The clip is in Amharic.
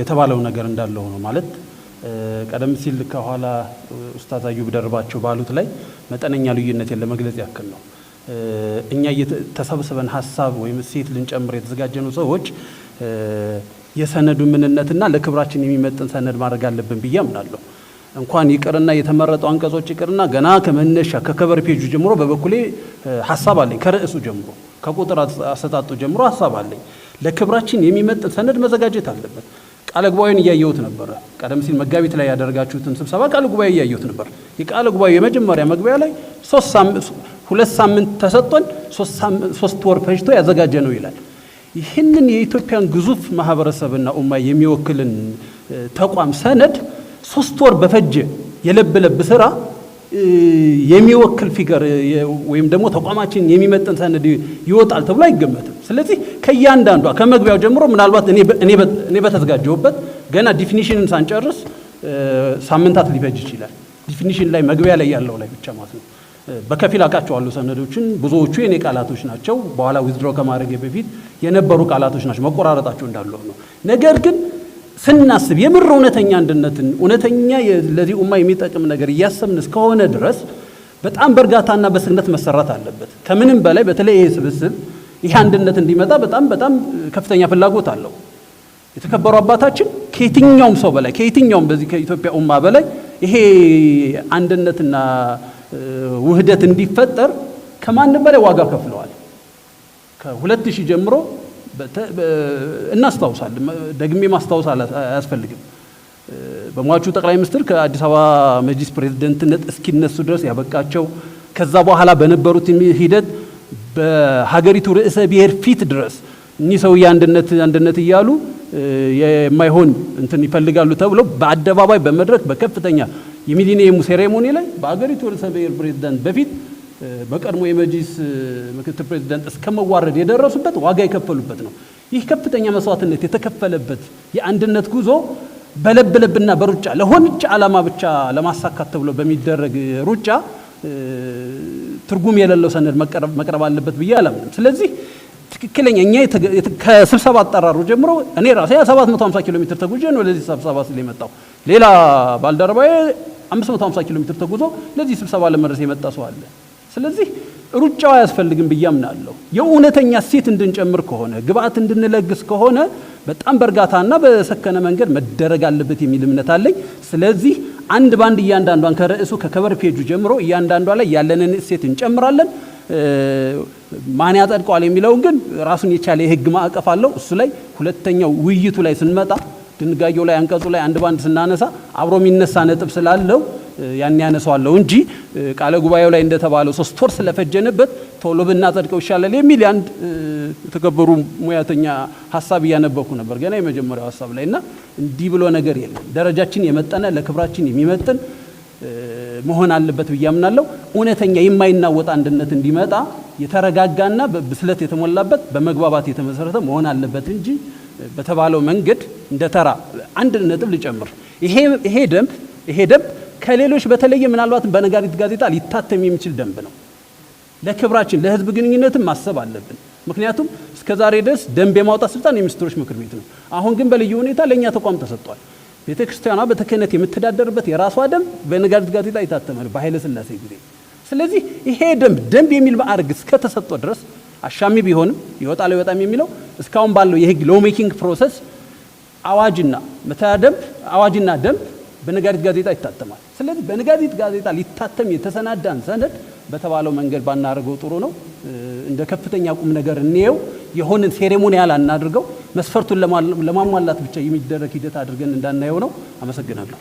የተባለው ነገር እንዳለው ነው። ማለት ቀደም ሲል ከኋላ ኡስታዝ አዩብ ደርባቸው ባሉት ላይ መጠነኛ ልዩነቴን ለመግለጽ ያክል ነው። እኛ ተሰብስበን ሀሳብ ወይም እሴት ልንጨምር የተዘጋጀነው ሰዎች የሰነዱ ምንነትና ለክብራችን የሚመጥን ሰነድ ማድረግ አለብን ብዬ አምናለሁ። እንኳን ይቅርና የተመረጡ አንቀጾች ይቅርና ገና ከመነሻ ከ cover page ኡ ጀምሮ በበኩሌ ሀሳብ አለኝ። ከርዕሱ ጀምሮ፣ ከቁጥር አሰጣጡ ጀምሮ ሀሳብ አለኝ። ለክብራችን የሚመጥን ሰነድ መዘጋጀት አለበት። ቃለ ጉባኤውን እያየሁት ነበረ። ቀደም ሲል መጋቢት ላይ ያደረጋችሁትን ስብሰባ ቃለ ጉባኤ እያየሁት ነበር። የቃለ ጉባኤው የመጀመሪያ መግቢያ ላይ 2 ሳምንት ተሰጥቶን 3 ወር ፈጅቶ ያዘጋጀ ነው ይላል። ይህንን የኢትዮጵያን ግዙፍ ማህበረሰብና ኡማ የሚወክልን ተቋም ሰነድ 3 ወር በፈጀ የለብ ለብ ስራ የሚወክል figure ወይም ደግሞ ተቋማችን የሚመጥን ሰነድ ይወጣል ተብሎ አይገመትም። ስለዚህ ከእያንዳንዷ ከመግቢያው ጀምሮ ምናልባት እኔ በተዘጋጀሁበት ገና definition ን ሳንጨርስ ሳምንታት ሊፈጅ ይችላል። Definition ላይ፣ መግቢያ ላይ ያለው ላይ ብቻ ማለት ነው። በከፊል አውቃቸዋለሁ ሰነዶችን። ብዙዎቹ የኔ ቃላቶች ናቸው። በኋላ withdraw ከማድረጌ በፊት የነበሩ ቃላቶች ናቸው። መቆራረጣቸው እንዳለ ነው። ነገር ግን ስናስብ የምር እውነተኛ አንድነትን፣ እውነተኛ ለዚህ ኡማ የሚጠቅም ነገር እያሰብን እስከሆነ ድረስ በጣም በእርጋታና በስክነት መሰራት አለበት። ከምንም በላይ በተለይ ይሄ ስብስብ ይሄ አንድነት እንዲመጣ በጣም በጣም ከፍተኛ ፍላጎት አለው። የተከበሩ አባታችን ከየትኛውም ሰው በላይ፣ ከየትኛውም በዚህ ከኢትዮጵያ ኡማ በላይ ይሄ አንድነትና ውህደት እንዲፈጠር ከማንም በላይ ዋጋ ከፍለዋል። ከ2000 ጀምሮ እናስታውሳለን። ደግሜ ማስታወስ አያስፈልግም። በሟቹ ጠቅላይ ሚኒስትር ከአዲስ አበባ መጅሊስ ፕሬዝደንትነት እስኪነሱ ድረስ ያበቃቸው፣ ከዛ በኋላ በነበሩት ሂደት በሀገሪቱ ርዕሰ ብሔር ፊት ድረስ እኒህ ሰውዬ አንድነት አንድነት እያሉ የማይሆን እንትን ይፈልጋሉ ተብሎ በአደባባይ በመድረክ በከፍተኛ የሚሊኒየሙ ceremony ላይ በሀገሪቱ ርዕሰ ብሔር ፕሬዝዳንት በፊት በቀድሞ የመጅሊስ ምክትል ፕሬዝዳንት እስከ መዋረድ የደረሱበት፣ ዋጋ የከፈሉበት ነው። ይህ ከፍተኛ መስዋዕትነት የተከፈለበት የአንድነት ጉዞ በለብ ለብና በሩጫ ለሆነች ዓላማ ብቻ ለማሳካት ተብሎ በሚደረግ ሩጫ ትርጉም የሌለው ሰነድ መቅረብ አለበት ብዬ አላምንም። ስለዚህ ትክክለኛ እኛ ከስብሰባ አጠራሩ ጀምሮ እኔ ራሴ 750 ኪሎ ሜትር ተጉዤ ነው ለዚህ ስብሰባ ስል የመጣው። ሌላ ባልደረባዬ 550 ኪሎ ሜትር ተጉዞ ለዚህ ስብሰባ ለመድረስ የመጣ ሰው አለ። ስለዚህ ሩጫው አያስፈልግም ብዬ አምናለሁ። የእውነተኛ እሴት እንድንጨምር ከሆነ፣ ግብአት እንድንለግስ ከሆነ በጣም በእርጋታና በሰከነ መንገድ መደረግ አለበት የሚል እምነት አለኝ። ስለዚህ አንድ ባንድ እያንዳንዷን ከርዕሱ ከ cover page ኡ ጀምሮ እያንዳንዷ ላይ ያለንን እሴት እንጨምራለን። ማን ያጸድቀዋል የሚለውን ግን ራሱን የቻለ የህግ ማዕቀፍ አለው። እሱ ላይ ሁለተኛው ውይይቱ ላይ ስንመጣ ድንጋጌው ላይ፣ አንቀጹ ላይ አንድ ባንድ ስናነሳ አብሮ የሚነሳ ነጥብ ስላለው ያን ያነሳዋለሁ እንጂ ቃለ ጉባኤው ላይ እንደተባለው 3 ወር ስለፈጀንበት ቶሎ ብናጸድቀው ይሻላል የሚል የአንድ የተከበሩ ሙያተኛ ሀሳብ እያነበብኩ ነበር ገና የመጀመሪያው ሀሳብ ላይ። እና እንዲህ ብሎ ነገር የለም። ደረጃችን የመጠነ ለክብራችን የሚመጥን መሆን አለበት ብዬ አምናለሁ። እውነተኛ የማይናወጥ አንድነት እንዲመጣ የተረጋጋና ብስለት የተሞላበት፣ በመግባባት የተመሰረተ መሆን አለበት እንጂ በተባለው መንገድ እንደ ተራ። አንድ ነጥብ ልጨምር። ይሄ ደንብ ከሌሎች በተለየ ምናልባትም በነጋሪት ጋዜጣ ሊታተም የሚችል ደንብ ነው። ለክብራችን ለህዝብ ግንኙነትም ማሰብ አለብን። ምክንያቱም እስከ ዛሬ ድረስ ደንብ የማውጣት ስልጣን የሚኒስትሮች ምክር ቤት ነው። አሁን ግን በልዩ ሁኔታ ለእኛ ተቋም ተሰጥቷል። ቤተ ክርስቲያኗ በተክህነት የምትተዳደርበት የራሷ ደንብ በነጋሪት ጋዜጣ የታተመ ነው በኃይለ ሥላሴ ጊዜ። ስለዚህ ይሄ ደንብ ደንብ የሚል ማዕረግ እስከተሰጠ ድረስ አሻሚ ቢሆንም ይወጣል አይወጣም የሚለው እስካሁን ባለው የህግ law making process አዋጅና መተዳደሪያ ደንብ፣ አዋጅና ደንብ በነጋሪት ጋዜጣ ይታተማል። ስለዚህ በነጋሪት ጋዜጣ ሊታተም የተሰናዳን ሰነድ በተባለው መንገድ ባናደርገው ጥሩ ነው። እንደ ከፍተኛ ቁም ነገር እንየው። የሆንን ceremonial አናድርገው። መስፈርቱን ለማሟላት ብቻ የሚደረግ ሂደት አድርገን እንዳናየው ነው። አመሰግናለሁ።